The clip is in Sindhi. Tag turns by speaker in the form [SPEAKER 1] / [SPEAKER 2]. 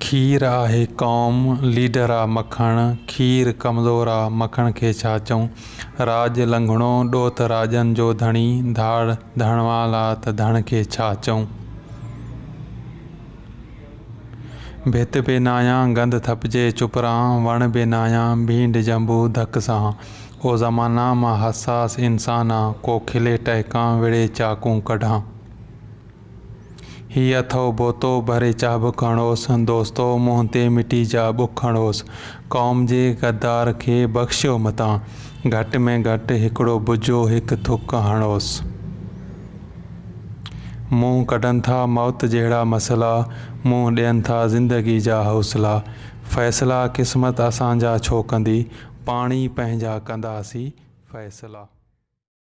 [SPEAKER 1] کير آهي قوم، ليڊر آ مکڻ، کير ڪمزور آ، مکڻ کي ڇا چئون؟ راڄ لنگهڻو، ڏوت راڄن جو ڌڻي، ڌاڙ ڌڻوال آ ته ڌڻ کي ڇا چئون؟ ڀت به ناهيان، گند ٿپجي چپ رهان، وڻ به ناهيان، ڀينڊ جنبو ڌڪ سهان. او زمانا مان حساس انسان آن، ڪو کلي ٽهڪان، وڙهي چاقون ڪڍان. هي اٿئو بوتو، ڀري چابڪ هڻوس، دوستو منهن تي مٽي جا ٻک هڻوس. قوم جي غدار کي بخشيو متان، گهٽ ۾ گهٽ هڪڙو بجو هڪ ٿڪ هڻوس. منهن ڪڍن ٿا موت جهڙا مسئلا، منهن ڏين ٿا زندگي جا حوصلا. فيصلا قسمت اسان جا ڇو ڪندي، پاڻ ئي پنهنجا ڪنداسي فيصلا.